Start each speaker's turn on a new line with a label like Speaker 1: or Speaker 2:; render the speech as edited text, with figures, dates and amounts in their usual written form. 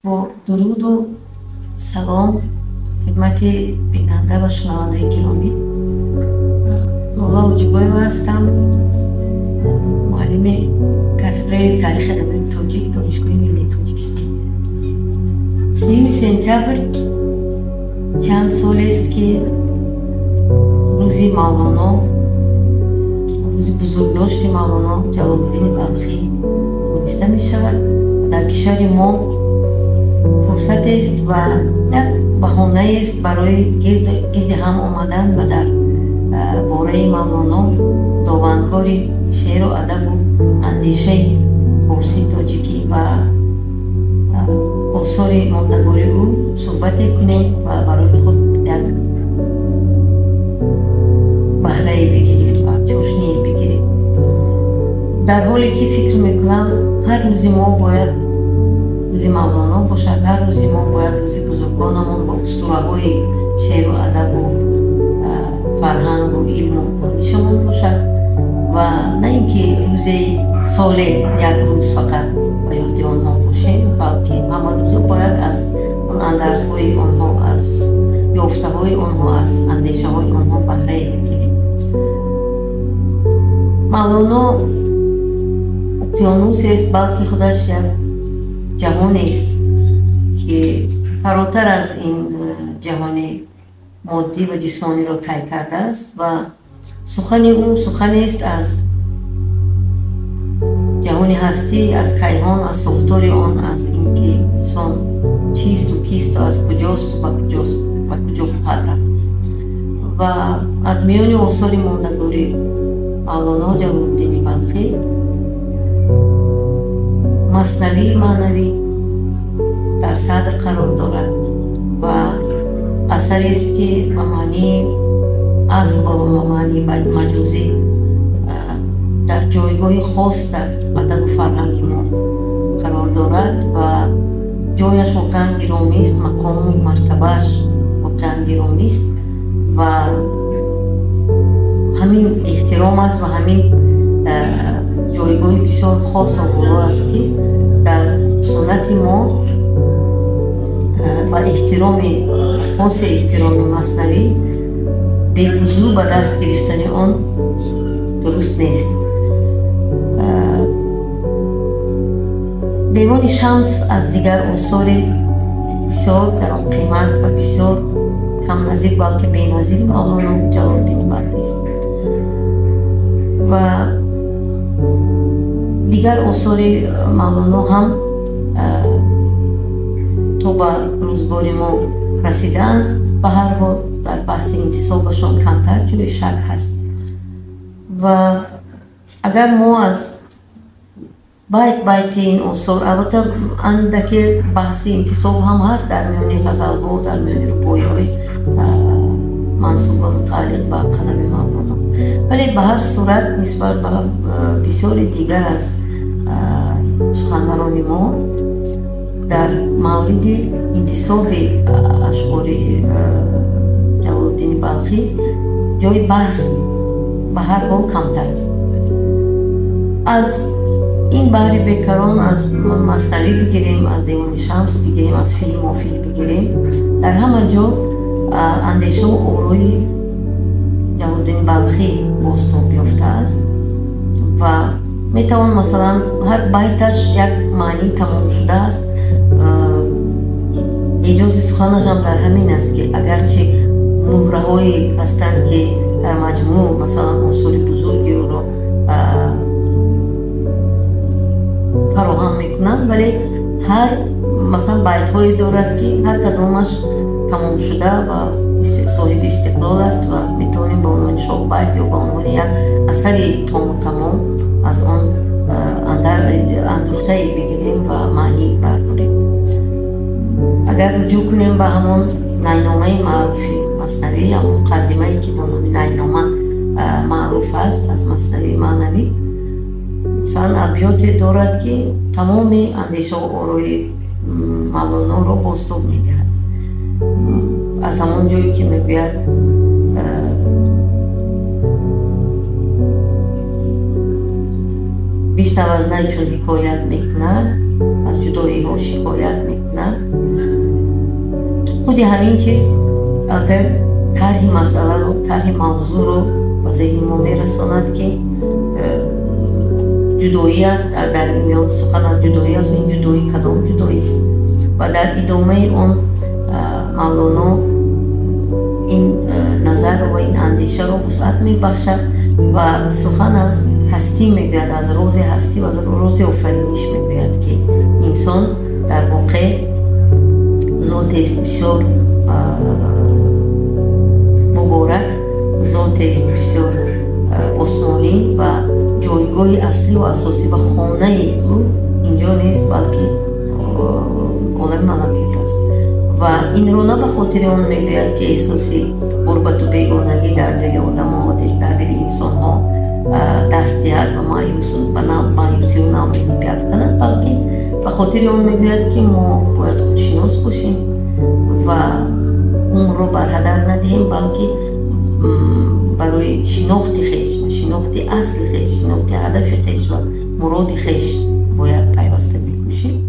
Speaker 1: Бо дуруду салом хидмати бинанда ва шунавандаи гиромӣ. Лола Ҳоҷибоева ҳастам, муаллими кафедраи таърихи адабиёти тоҷик, Донишгоҳи миллии Тоҷикистон. 3 сентябр чанд солест, ки рӯзи Мавлоно, рӯзи бузургдошти Мавлоно Ҷалолуддини Балхӣ дониста мешавад. Дар кишвари мо фурсатест ва як баҳонаест барои гирди ҳам омадан ва дар бораи Мавлоно, худовандгори шеъру адабу андешаи форсии тоҷикӣ ва осори мондагори ӯ суҳбате кунем ва барои худ як баҳрае бигирем ва чошние бигирем. Дар ҳоле ки фикр мекунам, ҳар рӯзи мо бояд рӯзи Мавлоно бошад, ҳар рӯзи мо бояд рӯзи бузургонамон бо устураҳои шеъру адабу фарҳангу илму донишамон бошад ва на ин ки рӯзи соле як рӯз фақат ба ёди онҳо бошем, балки ҳама рӯзо бояд аз он андарзҳои онҳо, аз ёфтаҳои онҳо, аз андешаҳои онҳо баҳрае бигирем. Мавлоно уқёнусест, балки худаш як ҷаҳонест, ки фаротар аз ин ҷаҳони моддӣ ва ҷисмониро тай кардааст ва сухани ӯ суханест аз ҷаҳони ҳастӣ, аз кайҳон, аз сохтори он, аз ин ки инсон чисту кисту аз куҷосту ба куҷост, ба куҷо хоҳад рафт. Ва аз миёни осори мондагори Мавлоно Ҷалолуддини Балхӣ Маснавии маънавӣ дар садр қарор дорад ва асарест, ки ба маънии асл ва ба маънии маҷозӣ дар ҷойгоҳи хос дар адабу фарҳанги мо қарор дорад ва ҷояш воқеан гиромист, мақому мартабааш воқеан гиромист ва ҳамин эҳтиром аст ва ҳамин ҷойгоҳи бисёр хос ва боло аст, ки дар суннати мо ба эҳтироми поси эҳтироми Маснавӣ бевузӯ ба даст гирифтани он дуруст нест. Девони Шамс аз дигар осори бисёр гаронқимат ва бисёр камназир, балки беназири Мавлоно Ҷалолуддини Балхист ва дигар осори Мавлоно ҳам то ба рӯзгори мо расидаанд. Ба ҳар ҳол дар баҳси интисобашон камтар ҷои шак ҳаст ва агар мо аз байт байти ин осор, албатта андаке баҳси интисоб ҳам ҳаст дар миёни ғазалҳо, дар миёни рубоиҳои мансуб ва мутааллиқ ба қалами Мавлоно, вале ба ҳар сурат нисбат ба бисёри дигар аз суханварони мо дар мавриди интисоби ашъори Ҷалолуддини Балхӣ ҷои баҳс ба ҳар ҳол камтар аст. Аз ин баҳри бекарон, аз Маснавӣ бигирем, аз Девони Шамс бигирем, аз Фиҳи Мофиҳ бигирем, дар ҳама ҷо андешаву орои Ҷалолуддини Балхӣ бозтоб ёфтааст ва метавон масалан ҳар байташ як маънии тамом шудааст. Эҷози суханашам дар ҳамин аст, ки агарчи муҳраҳое ҳастанд, ки дар маҷмӯъ масалан осори бузурги ӯро фароҳам мекунанд, вале ҳар масалан байтҳое дорад, ки ҳар кадомаш тамомшуда ва соҳиби истиқлол аст ва метавонем ба унвони шоҳбайт ё ба унвони як асари тому тамом аз он андӯхтае бигирем ва маънӣ бардорем. Агар руҷӯъ кунем ба ҳамон найномаи маъруфи Маснавӣ, ҳамон муқаддимае, ки бо номи найнома маъруф аст аз Маснавии маънавӣ, масалан абёте дорад, ки тамоми андешаву орои Мавлоноро бозтоб медиҳад. Аз ҳамон ҷое ки мегӯяд: бишнав аз най чун ҳикоят мекунад, аз ҷудоиҳо шикоят мекунад. На худи ҳамин чиз агар тарҳи масъаларо, тарҳи мавзӯъро ба зеҳни мо мерасонад, ки ҷудоӣ аст дар ин миён, сухан аз ҷудоӣ аст. Ин ҷудоӣ кадом ҷудоист? Ва дар идомаи он Мавлоно ин назарро ва ин андешаро вусъат мебахшад ва сухан аз ҳастӣ мегӯяд, аз рози ҳастӣ ва аз рози офариниш мегӯяд, ки инсон дар воқеъ зотест бисёр муборак, зотест бисёр осмонӣ ва ҷойгоҳи аслӣ ва асосӣ ва хонаи ӯ инҷо нест, балки олами малакут аст. Ва инро на ба хотири он мегӯяд, ки эҳсоси ғурбату бегонагӣ дар дили одамҳо, дар дили инсонҳо даст диҳад ва маъюсию ноумедӣ биафканад, балки ба хотири он мегӯяд, ки мо бояд худшинос бошем ва умрро барҳадар надиҳем, балки барои шинохти хеш ва шинохти асли хеш, шинохти ҳадафи хеш ва муроди хеш бояд пайваста бикӯшем.